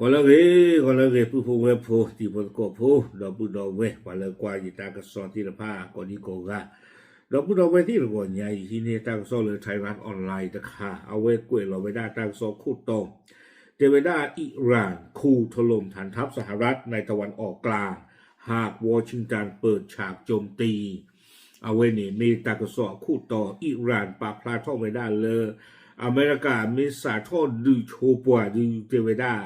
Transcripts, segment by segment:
ဂီၤလၢအဂ့ၤ, ဂီၤလၢအဂ့ၤ ပုၢ်ဖိဝဲၢ်ဖိ တံၤဖိသကိးဖိ ဒီပုၢ်ဒီဝဲၢ် ပှၤလၢကွၢ်ယတၢ်ကစီၣ်သ့ၣ်တဖၣ် ကိးဒံကိးဂၤ, ဒီပုၢ်ဒီဝဲၢ်သ့ၣ်တဂီၤညါအံၤ ဟံးန့ၢ်တၢ်ကစီၣ်လၢ Tehran Online တခါ, အဝဲကွဲးလီၤဝဲဒၣ်တၢ်ကစီၣ်ခိၣ်တီ, တဲဝဲဒၣ် Iran คูถล่มฐานทัพสหรัฐในตะวันออกกลาง หากวอชิงตันเปิดฉากโจมตี အဝဲန့ၣ်မ့ၢ်တၢ်ကစီၣ်အခိၣ်တီ, Iran ပာ်ဖျါထီၣ်ဝဲဒၣ်လၢ အမဲရကၤမ့ၢ်စးထီၣ်ဒုးဆိပှၤဒုး တဲဝဲဒၣ်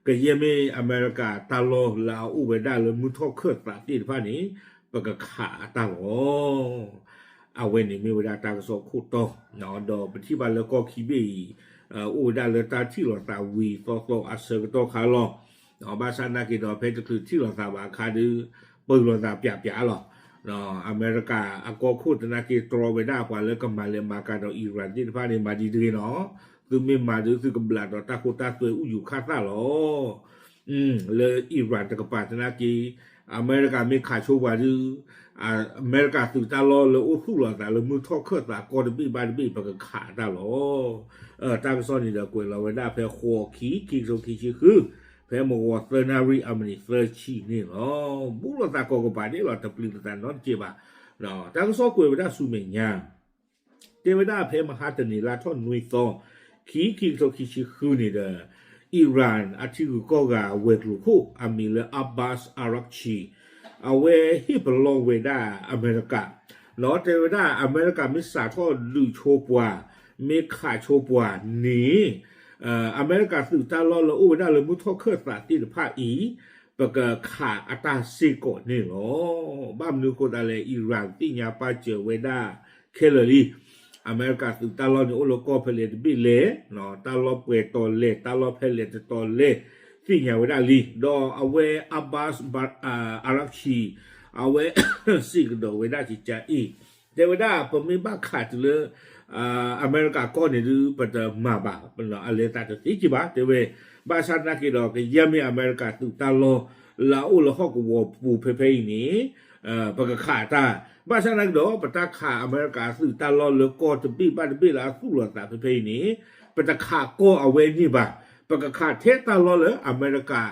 ကယဲၢ်မ့ၢ်အမဲရကၤတၢ်လီၢ်လၢအအိၣ်ဝဲဒၣ်လၢမုၢ်ထီၣ်ခၢၣ်သးသ့ၣ်တဖၣ်န့ၣ် ပကခးအတၢ်လီၤ. အဝဲန့ၣ်မ့ၢ်ဝဲဒၣ်တၢ်ကစီၣ်ခိၣ်တီ, ဒီးပထံၣ်ဘၣ်လၢကီၢ်ခံဘ့ၣ်အံၤ အိၣ်ဝဲဒၣ်လၢတၢ်ထံၣ်လိာ်သးဝံၤသီသီအဆၢကတီၢ်ခါလီၤ. ဘၣ်ဆၣ်သနာ်က့ဒီး ဖဲတချုးထံၣ်လိာ်သးဘၣ်အခါဒုး ပၢၤလိာ်သးပျးပျးလီၤ. အမဲရကၤအကီၢ်ခိၣ်သနာ်က့တြီဝဲဒၣ်ပှၤလၢကမၤလဲၤမၤကၤဒီး Iran သ့ၣ်တဖၣ်န့ၣ် မၤဒ်တဂ့ၤနီၤ, သုမ့ၢ်မၤဒုး သုကဘျးဒီးတၢ်ဃိတၢ်သွဲအူယူၤခၣ်သၣ်လီၤ. လၢ Iran တကပၤသနာ်က့ အမဲရကၤမ့ၢ်ခးဆိပှၤဒုး အမဲရကၤသုးတၢ်လီၢ်လၢအိၣ်သူၣ်လီၤအသးလၢမုၢ်ထီၣ်ခၢၣ်သးကီၢ်တဘ့ၣ်ဘၣ်တဘ့ၣ် ပကခးတၢ်လီၤ. တၢ်ကစီၣ်န့ၣ်ဒီးကွဲးလီၤဝဲဒၣ်ဖဲဃိးခံ ခံကထိခံဆံဃု, ဖဲမုၢ်ဂီၤသၢနၣ်ရံၣ်အမံးနံးသၢဆံန့ၣ်လီၤ. ဘူးလိာ်သးကိးကပၤန့ၣ်လီၤ, တပျံၤလိာ်သးနီတစဲးဘၣ်. တၢ်ကစီၣ်ကွဲးဝဲဒၣ်ဆူမဲာ်ညါ တဲဝဲဒၣ်ဖဲမဟါတနံၤလါထီၣ်နွံသီ, ခံ ခံကထိခံဆံဃုန့ၣ်ဒီး Iran အထံဂုၤကီၢ်ဂၤဝဲၤကျိၤခိၣ် အမံၤလၢ Abbas Araghchi အဝဲဟ့ၣ်ပလီၢ်ဝဲဒၣ်အမဲရကၤ, ဒီးတဲဝဲဒၣ်အမဲရကၤမ့ၢ်စးထီၣ်ဒုးဆိပှၤ မ့ၢ်ခးဆိပှၤန့ၣ် အမဲရကၤသုးတၢ်လီၢ်လၢအိၣ်ဝဲဒၣ်လၢမုၢ်ထီၣ်ခၢၣ်သးသ့ၣ်တဖၣ်အံၤ ပကခးအတၢ်စ့ၢ်ကီးန့ၣ်လီၤ. ဘၣ်မနုၤအဃိသတးလဲၣ်, Iran သ့ၣ်ညါပာ်စၢၤဝဲဒၣ်ခဲလၢာ်လံ. အမဲရကၤသုးတၢ်လီၢ်န့ၣ်အိၣ်လၢကီၢ်ဖဲလဲၣ်တဘ့ၣ်လဲၣ်, တၢ်လီၢ်ပှဲၤတီၤလဲၣ်, တၢ်လီၢ်ဖဲလဲၣ်တတီၤလဲၣ် သ့ၣ်ညါဝဲဒၣ်လံ. ဒီးအဝဲ Abbas Araghchi အဝဲစံးကဒီးဝဲဒၣ်ကကါအံၤ, တဲဝဲဒၣ်ပမ့ၢ်ဘၣ်ခးတုၤလၢ အမဲရကၤကီၢ်န့ၣ်ဒုး ပတမၤဘၣ်, အလဲၤသးတသ့က့ဘၣ် တဲဝဲ. ဘၣ်ဆၣ်သနာ်က့ဒီး ကယဲၢ်မ့ၢ်အမဲရကၤသုးတၢ်လီၢ်လၢအအိၣ်လၢဟီၣ်ကဝီၤပူၤဖဲဖဲအံၤန့ၣ် ပကခးတၢ်, ဘၣ်ဆၣ်သနာ်က့ဒီး ပတၢ်ခးအမဲရကၤသုးတၢ်လီၢ်လၢကီၢ်တဘ့ၣ်ဘၣ်တဘ့ၣ်လၢအသူၣ်လီၤသးဖဲဖဲအံၤန့ၣ် ပတခးကီၢ်အဝဲန့ၣ်ဘၣ်, ပကခးထဲတၢ်လီၢ်လၢအမဲရကၤ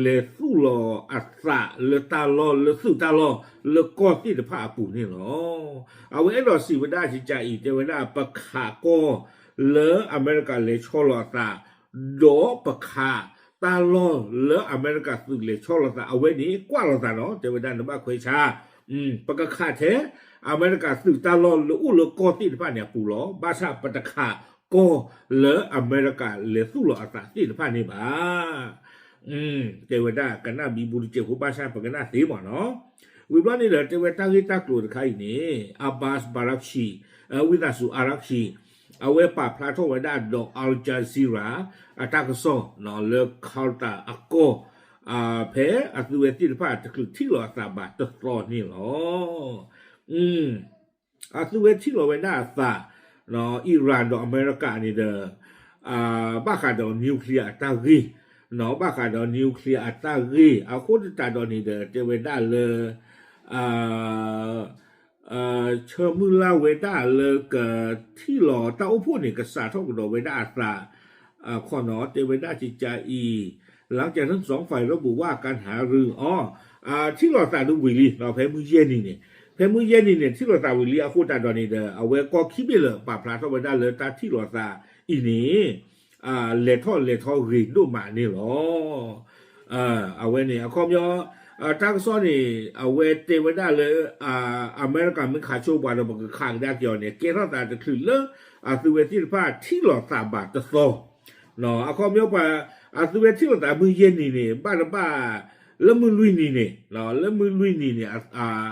လဲၤသူၣ်လီၤအသးလၢတၢ်လီၢ်လၢသုးတၢ်လီၢ်လၢကီၢ်သ့ၣ်တဖၣ်အပူၤန့ၣ်လီၤ. အဝဲအဲၣ်ဒိးစံးဝဲဒၣ်ကကါအံၤ တဲဝဲဒၣ်ပခးကီၢ်လၢအမဲရကၤလဲၤဆီလီၤအသး ဒီးပခးတၢ်လီၢ်လၢအမဲရကၤသုးလဲၤဆီလီၤသး အဝဲန့ၣ်ကွၢ်လိာ်သးနီၤ, တဲဝဲဒၣ်နဘၣ်ခွဲးဆါ, ပကခးထဲအမဲရကၤသုးတၢ်လီၢ်လၢအိၣ်လၢကီၢ်သ့ၣ်တဖၣ်န့ၣ်အပူၤလီၤ. ဘၣ်ဆၣ်ပတခးကီၢ်လၢအမဲရကၤလဲၤသူၣ်လီၤအသးသ့ၣ်တဖၣ်န့ၣ်ဘၣ်. တဲဝဲဒၣ်ကနၣ်ဘံဘူတစဲးဖိ ဘၣ်ဆၣ်ပကနၣ်သ့မးနီၤ. ဝံၤဘျီန့ၣ်ဒီး တဲဝဲတၢ်ဂ့ၢ်တၢ်ကျိၤတခါအံၤန့ၣ် Abbas Araghchi, ဝံသးစူၤ Araghchi အဝဲပာ်ဖျါထီၣ်ဝဲဒၣ်ဒီး Al Jazeera အတၢ်ကစီၣ်လၢ Qatar အကီၢ် ဖဲအသုဝဲသ့ၣ်တဖၣ်တချုးထံၣ်လီၤအသးဘၣ်တသီန့ၣ်လီၤ. အသုဝဲထံၣ်လီၤဝဲဒၣ်အသး, Iran ဒီးအမဲရကၤန့ၣ်ဒီး ဘၣ်ဃးဒီး nuclear အတၢ်ဂ့ၢ်, ဘၣ်ဃးဒီး nuclear အတၢ်ဂ့ၢ် အဃိသတးဒီးန့ၣ်ဒီး တဲဝဲဒၣ်လၢ ဆၢမုၢ်လၢ်ဝဲဒၣ်လၢကထံၣ်လီၤတၢ်အိၣ်ဖှိၣ်န့ၣ် ကစးထီၣ်ကဒီးဝဲဒၣ်အသး ခီနီၤ တဲဝဲဒၣ်ကကါအံၤ, လၢကၠဲးထၢၣ်စီၤဖးရၢၣ်ဘူးဝၣ်ကါနၣ်ရူ အီၤ ထံၣ်လီၤသးဒုးဝံၤလံ ဖဲမုၢ်ယဲၢ်နံၤန့ၣ်, ဖဲမုၢ်ယဲၢ်နံၤန့ၣ် ထံၣ်လီၤသးဝံၤလံ အဃိသတးဒီးန့ၣ်ဒီး အဝဲကီၢ်ခံဘ့ၣ်လၢပာ်ဖျါထီၣ်ဝဲဒၣ်လၢတၢ်ထံၣ်လီၤသးအံၤန့ၣ် လဲၤထီၣ်လဲၤထီဂ့ၤဒိၣ်မးန့ၣ်လီၤ. အဝဲန့ၣ် အခီပညီ တၢ်ကစီၣ်န့ၣ် အဝဲတဲဝဲဒၣ်လၢ အမဲရကၤမ့ၢ်ခးဆိပှၤဒီး ပကခးကဒါက့ၤအီၤန့ၣ် ကဲထီၣ်သးတချုးလၢ အသုဝဲသ့ၣ်တဖၣ်ထံၣ်လီၤသးဘၣ်တသီ, အခီပညီပှၤ အသုဝဲထံၣ်လီၤသးမုၢ်ယဲၢ်နံၤန့ၣ် ဘၣ်တဘၣ် လၢမုၢ်လွံၢ်နံၤန့ၣ်, လၢမုၢ်လွံၢ်နံၤန့ၣ်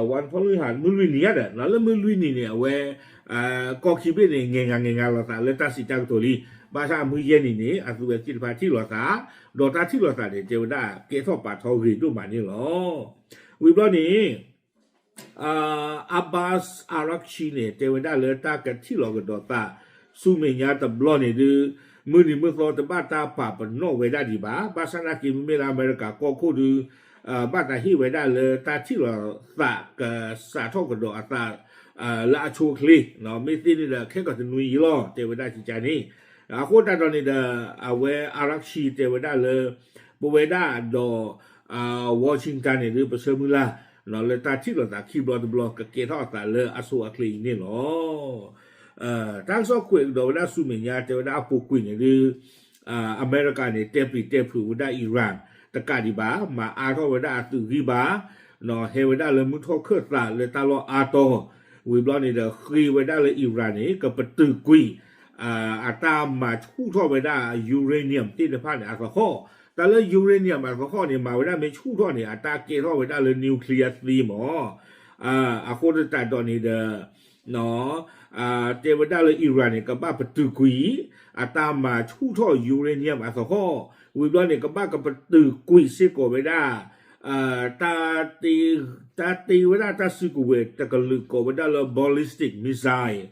ဝါဖီလူဟါ မုၢ်လွံၢ်နံၤဧါဒီး လၢမုၢ်လွံၢ်နံၤန့ၣ် အဝဲ ကီၢ်ခံဘ့ၣ်န့ၣ် ငဲၤငါငဲၤငါလိာ်သးလၢတၢ်စံးတၢ်ကတိၤလံ. ဘၣ်ဆၣ်မုၢ်ယဲၢ်နံၤန့ၣ် အသုဝဲသ့ၣ်တဖၣ်ထံၣ်လီၤသး, ဒီးတၢ်ထံၣ်လီၤသးန့ၣ် တဲဝဲဒၣ်ကဲထီၣ်ပာ်ထီဂ့ၤဒိၣ်မးန့ၣ်လီၤ. ဝံၤဘျီန့ၣ် Abbas Araghchi န့ၣ် တဲဝဲဒၣ်လၢတၢ်ကထံၣ်လီၤကဒီးသး ဆူမဲာ်ညါတဘျီန့ၣ်ဒုး မုၢ်နံၤမုၢ်သီတဘၣ်တၢ်ပာ်ပနီၣ်ဝဲဒၣ်ဒံးဘၣ်. ဘၣ်ဆၣ်သနာ်က့ မ့မ့ၢ်လၢအမဲရကၤကီၢ်ခိၣ်ဒုး ဘၣ်သးဟ့ၣ်ဝဲဒၣ်လၢတၢ်ထံၣ်လီၤသးကစးထီၣ်ကဒီးအသး လၢအဆိအချ့ မ့ၢ်သ့န့ၣ်ဒီး ခဲကီးတနွံအံၤလီၤ တဲဝဲဒၣ်ကကါန့ၣ် အဃိသတးဒီးန့ၣ်ဒီး အဝဲ Araghchi တဲဝဲဒၣ်လၢ ပဝဲဒၣ်ဒီး Washington န့ၣ်ဒုး ပဆၢမုၢ်လၢ် လၢတၢ်ထံၣ်လိာ်သးခံဘျီတဘျီ ကကဲထီၣ်အသးလၢအဆိအချ့အံၤန့ၣ်လီၤ. တၢ်ကစီၣ်ကွဲးကဒီးဝဲဒၣ်ဆူမဲာ်ညါ တဲဝဲဒၣ်အပူၤကွံာ်န့ၣ်ဒုး အမဲရကၤန့ၣ် တဲပျံၤတဲဖုးဝဲဒၣ် Iran တကးဒံးဘၣ် မၤအါထီၣ်ဝဲဒၣ်အသုးဂံၢ်ဘါ ဟဲဝဲဒၣ်လၢမုၢ်ထီၣ်ခၢၣ်သးလၢတၢ်လီၢ်အါတီၤ ဝံၤဘျီန့ၣ်ဒီး ဃ့ဝဲဒၣ်လၢ Iran န့ၣ် ကပတုာ်ကွံာ် အတၢ်မၤဆူၣ်ထီၣ်ဝဲဒၣ် uranium သ့ၣ်တဖၣ်န့ၣ် အသဟီၣ်, တၢ်လၢ uranium အသဟီၣ်န့ၣ် မၤဝဲဒၣ်မ့ၢ်ဆူၣ်ထီၣ်န့ၣ် အတၢ်ကဲထီၣ်ဝဲဒၣ်လၢ nuclear သ့မၢ်. အဃိသတးဒီးန့ၣ်ဒီး တဲဝဲဒၣ်လၢ Iran န့ၣ် ကဘၣ်ပတုာ်ကွံာ် အတၢ်မၤဆူၣ်ထီၣ် uranium အသဟီၣ်, ဝံၤဘျီန့ၣ် ကဘၣ်ကပတုာ်ကွံာ်စ့ၢ်ကီးဝဲဒၣ် တၢ်တ့ဝဲဒၣ်တၢ်စုကဝဲၤတကလုာ်ကိးဝဲဒၣ်လၢ ballistic missile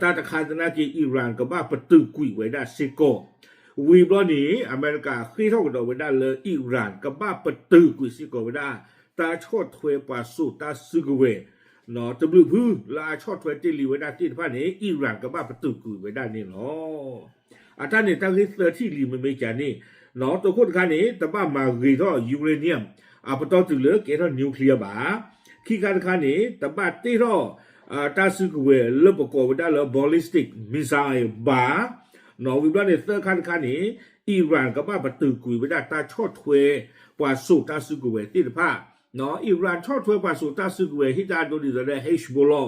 တၢ်တခါသနာ်က့ Iran ကဘၣ်ပတုာ်ကွံာ်ဝဲဒၣ်စ့ၢ်ကီး, ဝံၤဘျီန့ၣ် အမဲရကၤဃ့ထီၣ်ကဒီးဝဲဒၣ်လၢ Iran ကဘၣ်ပတုာ်ကွံာ်စ့ၢ်ကီးဝဲဒၣ် တၢ်ဆီၣ်ထွဲပှၤစိာ်တၢ်စုကဝဲၤ တဘျုးဖုလၢအဆီၣ်ထွဲတ့ၢ်လံဝဲဒၣ်သ့ၣ်တဖၣ်န့ၣ် Iran ကဘၣ်ပတုာ်ကွံာ်ဝဲဒၣ်န့ၣ်လီၤ. အတၢ်န့ၣ်တၢ်ဂ့ၢ်သၢထံၣ်လံ မ့မ့ၢ်ကန့ၣ်, တခိၣ်တခါန့ၣ် တဘၣ်မၤဂ့ၤထီၣ် uranium အပတီၢ်တုၤလၢကဲထီၣ် nuclear ဘၣ်. ခံခါတခါန့ၣ် တဘၣ်တ့ထီၣ် တၢ်စုကဝဲၤလၢပကိးဝဲဒၣ်လၢ ballistic missile ဘၣ်. ဝံၤဘျီန့ၣ် သၢခါတခါန့ၣ် Iran ကဘၣ်ပတုာ်ကွံာ်ဝဲဒၣ်တၢ်ဆီၣ်ထွဲ ပှၤစိာ်တၢ်စုကဝဲၤသ့ၣ်တဖၣ် Iran ဆီၣ်ထွဲပှၤစိာ်တၢ်စုကဝဲၤ ဟ့ၣ်တၢ်ဒိဒ်သိးဒီး Hezbollah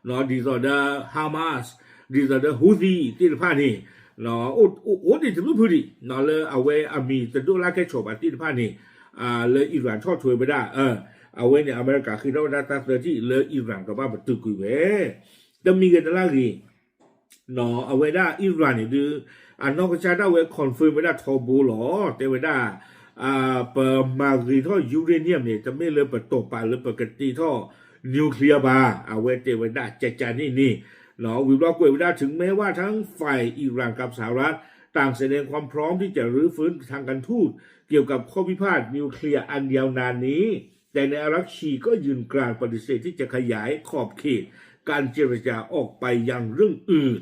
ဒ်သိးဒီး Hamas ဒ်သိးဒီး Houthi သ့ၣ်တဖၣ်န့ၣ် အိၣ်ဒံးတဘျုးဖုဒံး လၢအဝဲအမံၤတဒိၣ်လၢ်ကဲဆိးဘၣ်သ့ၣ်တဖၣ်န့ၣ် လၢ Iran ဆီၣ်ထွဲဝဲဒၣ် အဝဲန့ၣ် အမဲရကၤဃ့ထီၣ်ဝဲဒၣ်တၢ်သၢထံၣ်လၢ Iran ကဘၣ်ပတုာ်ကွံာ်ဝဲ တမံၤဂ့ၤတလၢ်ဂ့ၤ အဝဲဒၣ် Iran န့ၣ်ဒုး အနီၢ်ကစၢ်ဒၣ်ဝဲ confirm ဝဲဒၣ်ထီဘိလီၤ. တဲဝဲဒၣ် ပမၤဂ့ၤထီၣ် uranium န့ၣ် တမ့ၢ်လၢပတီၢ်ပာ်လၢပကတ့ထီၣ် nuclear ဘၣ်. အဝဲတဲဝဲဒၣ်ကကန့ၣ်န့ၣ် ဝံၤဘျီကွဲးဝဲဒၣ် ถึงแม้ว่าทั้งฝ่ายอิหร่านกับสหรัฐต่างแสดงความพร้อมที่จะรื้อฟื้นทางการทูตเกี่ยวกับข้อพิพาทนิวเคลียร์อันยาวนานนี้ แต่นายอารักชีก็ยืนกรานปฏิเสธที่จะขยายขอบเขตการเจรจาออกไปยังเรื่องอื่น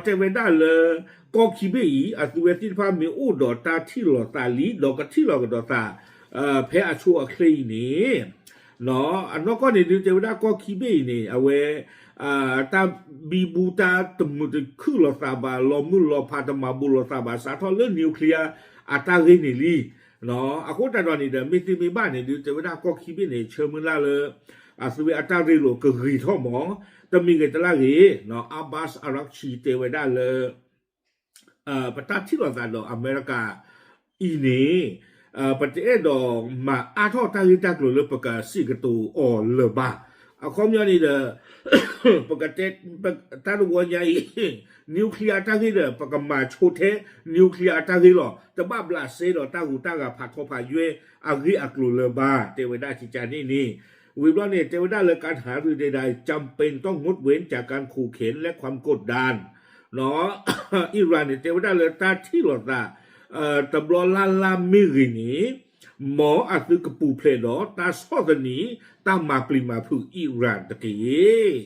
တဲဝဲဒၣ်လၢ ကီၢ်ခံဘ့ၣ်အံၤ အသုဝဲသ့ၣ်တဖၣ်မ့ၢ်အိၣ်ဒီးတၢ်ထံၣ်လိာ်သးလံ ဒီးကထံၣ်လိာ်ကဒီးသး ဖဲအဆိအချ့အံၤန့ၣ် အနီၢ်ကီၢ်န့ၣ်ဒုး တဲဝဲဒၣ်ကီၢ်ခံဘ့ၣ်အံၤန့ၣ် အဝဲ တၢ်ဘံဘူတၢ်တမုာ်တခုၣ်လိာ်သးဘၣ် လီၤမုၢ်လီၤဖးတမၤဘူးလိာ်သးဘၣ် စးထီၣ်လၢ nuclear အတၢ်ဂ့ၢ်န့ၣ်လံ. အဃိသတးဒီးန့ၣ်ဒီး မ့ၢ်သ့မ့ၢ်ဘၣ်န့ၣ်ဒုး တဲဝဲဒၣ်ကီၢ်ခံဘ့ၣ်န့ၣ် ဆၢမုၢ်လၢ်လၢ အသုဝဲအတၢ်ရ့လိာ်ကဂ့ၤထီၣ်မး တမံၤဂ့ၤတလၢ်ဂ့ၤ Abbas Araghchi တဲဝဲဒၣ်လၢ ပတၢ်ထံၣ်လိာ်သးဒီးအမဲရကၤအံၤန့ၣ် ပတအဲၣ်ဒိးမၤအါထီၣ်တၢ်ဂ့ၢ်တၢ်ကျိၤလၢပကစံးကတိၤအီၤလၢၤဘၣ်. အခီပညီန့ၣ်ဒီး ပကတဲ တၢ်တဝီညါအံၤ nuclear အတၢ်ဂ့ၢ်ဒီး ပကမၤဆိထဲ nuclear အတၢ်ဂ့ၢ်လီၤ. တဘၣ်ဘျးစဲဒီးတၢ်ဂုၤတၢ်ဂၤဖးထီဖးယွဲအဂ့ၢ်အကျိၤလၢၤဘၣ် တဲဝဲဒၣ်ကကန့ၣ်န့ၣ် ဝံၤဘျီန့ၣ် တဲဝဲဒၣ်လၢ การหารือใดๆ จำเป็นต้องงดเว้นจากการขู่เข็นและความกดดัน Iran န့ၣ် တဲဝဲဒၣ်လၢတၢ်ထံၣ်လိာ်သး တဘျီလၢ်လၢ်မ့ၢ်ဂ့ၤန့ၣ် မ်အသုကပူၤဖျဲးဒီးတၢ်ဆီၣ်သနံး တၢ်မၤပျံၤမၤဖုး Iran တက့ၢ်.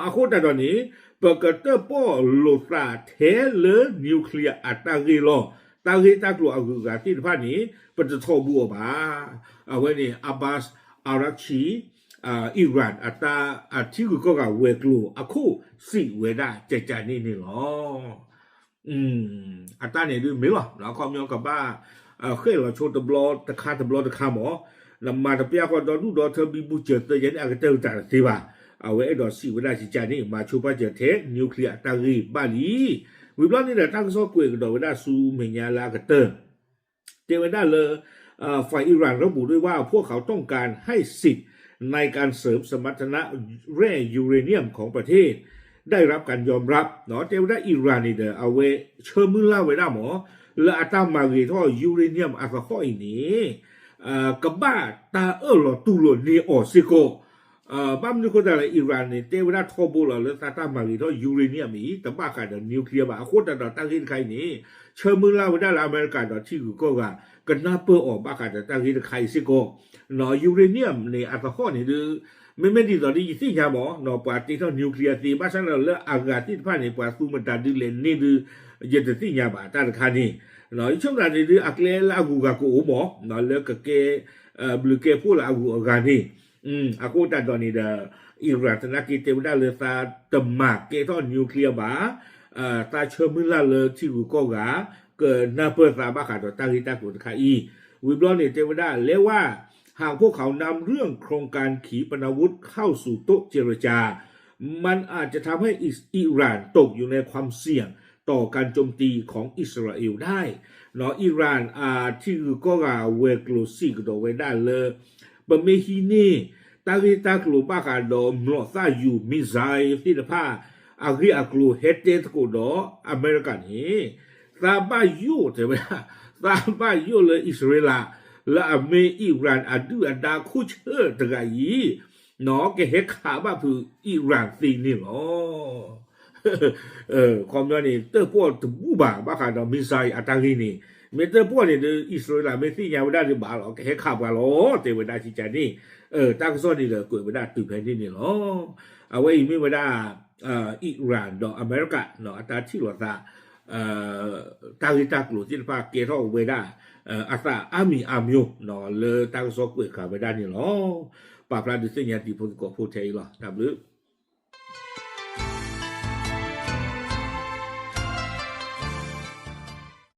အဃိသတးဒီးန့ၣ် ပကတၢၣ်ပီၣ်လိာ်သးထဲလၢ nuclear အတၢ်ဂ့ၢ်လီၤ. တၢ်ဂ့ၢ်တၢ်ကျိၤအဂုၤအဂၤသ့ၣ်တဖၣ်န့ၣ် ပတထီဘိအီၤဘၣ်. အဝဲန့ၣ် Abbas Araghchi Iran အတၢ်အထံဂုၤကီၢ်ဂၤဝဲၤကျိၤအခိၣ်စံးဝဲဒၣ်ကကန့ၣ်န့ၣ်လီၤ. အတၢ်န့ၣ်ဒုးမ့ၢ်လီၤ အခီပညီကဘၣ် ဃဲၣ်လီၤဆိတဘျီတခါတဘျီတခါမး နမၤတပျၢ်ဃီဒီဒူၣ်ဒီထၢဘံဘူစၢၤသၢယဲၢ်န့ၣ် အကတၢၢ်တၢ်တသ့ဘၣ်. အဝဲအဲၣ်ဒိးစံးဝဲဒၣ်ကကန့ၣ် မၤဆိပာ်စၢၤထဲ nuclear အတၢ်ဂ့ၢ်ဘၣ်လံ. ဝံၤဘျီန့ၣ်ဒီး တၢ်ကစီၣ်ကွဲးကဒီးဝဲဒၣ်ဆူမဲာ်ညါလၢအကတၢၢ် တဲဝဲဒၣ်လၢ ฝ่ายอิหร่านระบุด้วยว่าพวกเขาต้องการให้สิทธิ์ในการเสริมสมรรถนะแร่ยูเรเนียมของประเทศได้รับการยอมรับ တဲဝဲဒၣ် Iran န့ၣ်ဒီး အဝဲဆၢမုၢ်လၢ်ဝဲဒၣ်မး လၢအတၢ်မၤဂ့ၤထီၣ် uranium အသဟီၣ်အံၤန့ၣ် ကဘၣ်တၢ်အၢၣ်လီၤတူၢ်လိာ်န့ၢ်အီၤစ့ၢ်ကီး ဘၣ်မနုၤအဃိသတးလဲၣ် Iran န့ၣ် တဲဝဲဒၣ်ထီဘိလီၤလၢသးတၢ်မၤဂ့ၤထီၣ် uranium အံၤ တဘၣ်ဃးဒီး nuclear ဘၣ်. အဃိသတးဒီးတၢ်ဂ့ၢ်တခါအံၤန့ၣ် ဆၢမုၢ်လၢ်ဝဲဒၣ်လၢအမဲရကၤဒီးထံဂုၤကီၢ်ဂၤ ကနၢ်ပၢၢ်အီၤဘၣ်ဃးဒီးတၢ်ဂ့ၢ်တခါအံၤစ့ၢ်ကီး. uranium န့ၣ် အသဟီၣ်န့ၣ်ဒုး မ့မ့ၢ်ဒ်သိးဒီး ယသ့ၣ်ညါမး ပှၤတ့ထီၣ် nuclear သ့ ဘၣ်ဆၣ်န့ၣ်လၢအဂၤသ့ၣ်တဖၣ်န့ၣ် ပှၤသူမတၤဒုးလဲၣ်န့ၣ်ဒုး ယတသ့ၣ်ညါဘၣ်တၢ်တခါန့ၣ်, ယဆိကမိၣ်တၢ်န့ၣ်ဒုး အကျဲလၢအဂုၤအဂၤကအိၣ်မး လၢကကဲ ဘျုးကဲဖှိၣ်လၢအဂုၤအဂၤန့ၣ်, အဃိသတးဒီးန့ၣ်ဒီး Iran သနာ်က့တဲဝဲဒၣ်လၢသးတမၤကဲထီၣ် nuclear ဘၣ်, သးဆၢမုၢ်လၢ်လၢထံဂုၤကီၢ်ဂၤ ကနၢ်ပၢၢ်သးဘၣ်ဃးဒီးတၢ်ဂ့ၢ်တၢ်ကျိၤတခါအံၤ, ဝံၤဘျီန့ၣ်တဲဝဲဒၣ် แล้ว่าหากพวกเขานำเรื่องโครงการขีปนาวุธเข้าสู่โต๊ะเจรจา มันอาจจะทำให้อิหร่านตกอยู่ในความเสี่ยงต่อการโจมตีของอิสราเอลได้ เนาะ Iran အထံဂုၤကီၢ်ဂၤဝဲၤကျိၤစံးကဒီးဝဲဒၣ်လၢ ပမ့ၢ်ဟံးန့ၢ် တၢ်ဂ့ၢ်တၢ်ကျိၤဘၣ်ဃးဒီး မျိာ်သၣ်ယူၤ missile သ့ၣ်တဖၣ် အဂ့ၢ်အကျိၤဟဲတဲသကိးဒီးအမဲရကၤန့ၣ် သးဘၣ်ယိၣ်တဲဝဲဒၣ် သးဘၣ်ယိၣ်လၢအံၣ်စရ့လး လၢအမ့ၢ် Iran အဒုၣ်အဒါခိၣ်ဆၢၣ်တဂၤအံၤ ကဟဲခးဘၣ်ဖုး Iran သ့န့ၣ်လီၤ. ခီပညီန့ၣ် တၢၣ်ပီၣ်တဘူၣ်ဘၣ် ဘၣ်ဃးဒီး missile အတၢ်ဂ့ၢ်န့ၣ်, မ့ၢ်တၢၣ်ပီၣ်န့ၣ်ဒီး အံၣ်စရ့လးမ့ၢ်သ့ၣ်ညါဝဲဒၣ်ဒုးဘၣ်လီၤ ကဟဲခးပှၤလီၤ တဲဝဲဒၣ်ကကန့ၣ်, တၢ်ကစီၣ်န့ၣ်ဒီးကွဲးဝဲဒၣ်တုၤဖဲန့ၣ်န့ၣ်လီၤ. အဝဲအံၤမ့ၢ်ဝဲဒၣ် Iran ဒီးအမဲရကၤ အတၢ်ထံၣ်လိာ်သး တၢ်ဂ့ၢ်တၢ်ကျိၤသ့ၣ်တဖၣ်ကဲထီၣ်ဝဲဒၣ် အသးအါမံၤအါမျိၤ လၢတၢ်ကစီၣ်ကွဲးဃာ်ဝဲဒၣ်န့ၣ်လီၤ. ပာ်ဖျါဒုးသ့ၣ်ညါတံၤဖိသကိးဖိထဲအံၤလီၤ. တၢ်ဘျုး